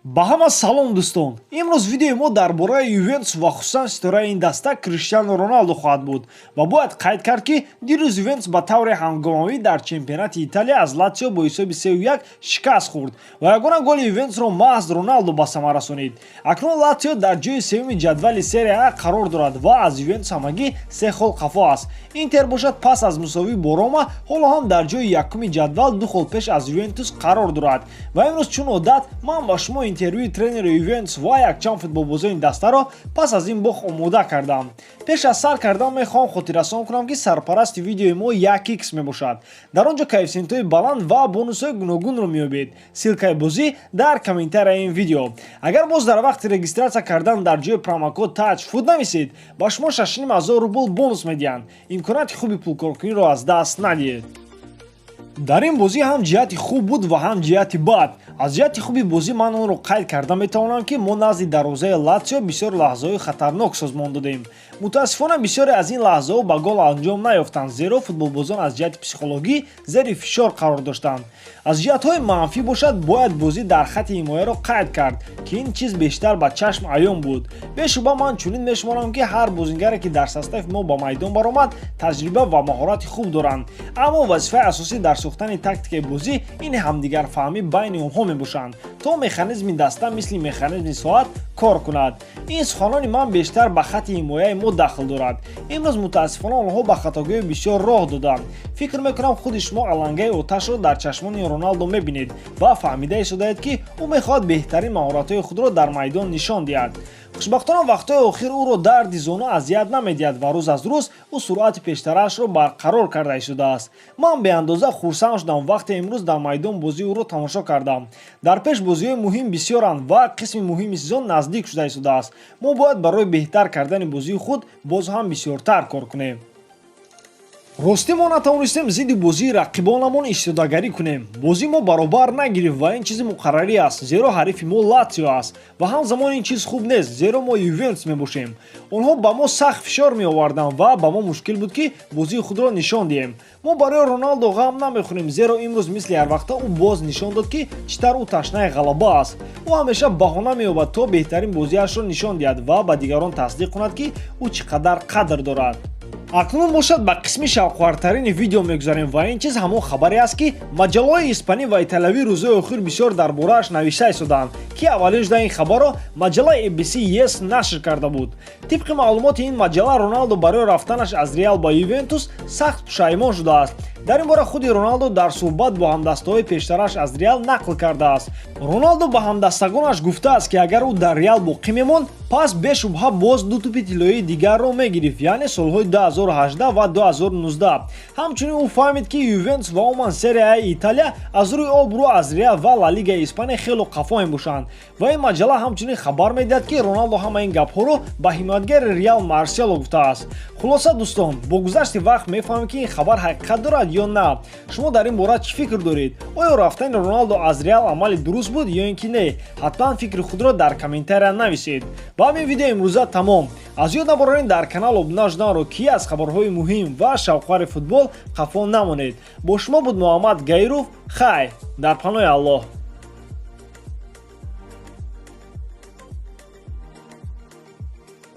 Ба ҳама салом, дӯстон! Имрӯз видеои мо дар бораи Ювентус ва хусусан ситораи ин даста Криштиану Роналду хоҳад буд. Ва бояд қайд кард, ки дирӯз Ювентус ба таври ҳангомавӣ дар чемпионати Италия аз Латсио бо ҳисоби 3-1 шикаст хӯрд ва ягона голи Ювентусро маҳз Роналду ба самар расонид. Акнун Латсио дар ҷои сеюми ҷадвали Серия А қарор дорад ва аз Ювентус ҳамагӣ се хол қафо аст. Интер бошад, пас аз мусовӣ бо Рома, ҳоло ҳам дар ҷои якуми ҷадвал, ду хол пеш аз Ювентус қарор дорад. Ва имрӯз, чун одат, ман ба шумо интервюи тренери Ювентус ва якчанд футболбозони дастаро пас аз ин бохт омода кардам. Пеш аз сар кардан мехоҳам хотиррасон кунам, ки сарпарасти видеои мо 1x мебошад. Дар он ҷо коэффисиентҳои баланд ва бонусҳои гуногунро меёбед. Ссылкаи бозӣ дар комментарияи ин видео. Агар боз дар вақти регистрация кардан дар ҷои промокод таҷ фут нависед, ба шумо 6500 рубл бонус медиҳанд. Имконияти хуби пулкоркуниро аз даст надиҳед. Дар ин бозӣ ҳам ҷиҳати хуб буд ва ҳам ҷиҳати бад. Аз ҷиҳати хуби бозӣ ман онро қайд карда метавонам, ки мо назди дарвозаи Латсио бисёр лаҳзаҳои хатарнок созмон додем. Мутаассифона, бисёре аз ин лаҳзаҳо ба гол анҷом наёфтанд, зеро футболбозон аз ҷиҳати психологӣ зери фишор қарор доштанд. Аз ҷиҳатҳои манфӣ бошад, бояд бозӣ дар хатти ҳимояро қайд кард, ки ин чиз бештар ба чашм аён буд. Бешубҳа, ман чунин мешуморам, ки ҳар бозингаре, ки дар состави мо ба майдон баромад, таҷриба ва маҳорати хуб доранд, аммо вазифаи асосӣ дар сохтани тактикаи бозӣ ин ҳамдигарфаҳмӣ байни онҳо мебошанд, то механизми даста мисли механизми соат кор кунад. Ин суханони ман бештар ба хатти ҳимояи мо дахл дорад. Имрӯз, мутаассифона, онҳо ба хатогиҳои бисёр роҳ доданд. Фикр мекунам, худи шумо алангаи оташро дар чашмони Роналдо мебинед ва фаҳмида истодаед, ки ӯ мехоҳад беҳтарин маҳоратҳои худро дар майдон нишон диҳад. Хушбахтона, вақтҳои охир ӯро дарди зону азият намедиҳад ва рӯз аз рӯз ӯ суръати пештараашро барқарор карда истодааст. Ман беандоза хурсанд шудам, вақте имрӯз дар майдон бозии ӯро тамошо кардам. Дар пеш бозиҳои муҳим бисёранд ва қисми муҳими сезон наздик шуда истодааст. Мо бояд барои беҳтар кардани бозии худ боз ҳам бисёртар кор кунем. Ростӣ, мо натавонистем зидди бозии рақибонамон истодагарӣ кунем. Бозӣ мо баробар нагирифт ва ин чизи муқаррарӣ аст, зеро ҳарифи мо Латсио аст ва ҳамзамон ин чиз хуб нест, зеро мо Ювентус мебошем. Онҳо ба мо сахт фишор меоварданд ва ба мо мушкил буд, ки бозии худро нишон диҳем. Мо барои Роналдо ғам намехӯрем, зеро имрӯз, мисли ҳарвақта, ӯ боз нишон дод, ки чӣ тавр ӯ ташнаи ғалаба аст. Ӯ ҳамеша баҳона меёбад, то беҳтарин бозиашро нишон диҳад ва ба дигарон тасдиқ кунад, ки ӯ чӣ қадар қадр дорад. Акнун бошад, ба қисми шавқовартарини видео мегузарем ва ин чиз ҳамон хабаре аст, ки маҷаллаҳои испанӣ ва италиявӣ рӯзҳои охир бисёр дар борааш навишта истодаанд, ки аввалин шуда ин хабарро маҷаллаи ABC ЕС нашр карда буд. Тибқи маълумоти ин маҷалла, Роналдо барои рафтанаш аз Реал ба Ювентус сахт пушаймон шудааст. Дар ин бора худи Роналдо дар суҳбат бо ҳамдастаҳои пештараш аз Реал нақл кардааст. Роналдо ба ҳамдастагонаш гуфтааст, ки агар ӯ дар Реал боқӣ мемонд, пас бешубҳа боз ду тӯпи тиллоии дигарро мегирифт, яъне солҳои 2018 ва 2019. Ҳамчунин ӯ фаҳмид, ки Ювентус ва умуман Серия Аи Италия аз рӯи обрӯ аз Реал ва Ла Лигаи Испания хело қафо мебошанд. Ва ин маҷалла ҳамчунин хабар медиҳад, ки Роналдо ҳама ин гапҳоро ба ҳимоятгари Реал Марсело гуфтааст. Хулоса, дӯстон, бо гузашти вақт мефаҳмем, ки ин хабар ҳақиқат дорад ё на. Шумо дар ин бора чӣ фикр доред? Оё рафтани Роналдо аз Реал амали дуруст буд ё ин ки не? Ҳатман фикри худро дар комментария нависед. Ба ҳамин видео имрӯза тамом. Аз ёд набароред дар канал обуна шуданро, ки аз хабарҳои муҳим ва шавқовари футбол қафо намонед. Бо шумо буд Муҳаммад Гаиров. Хай, дар паноҳи Аллоҳ.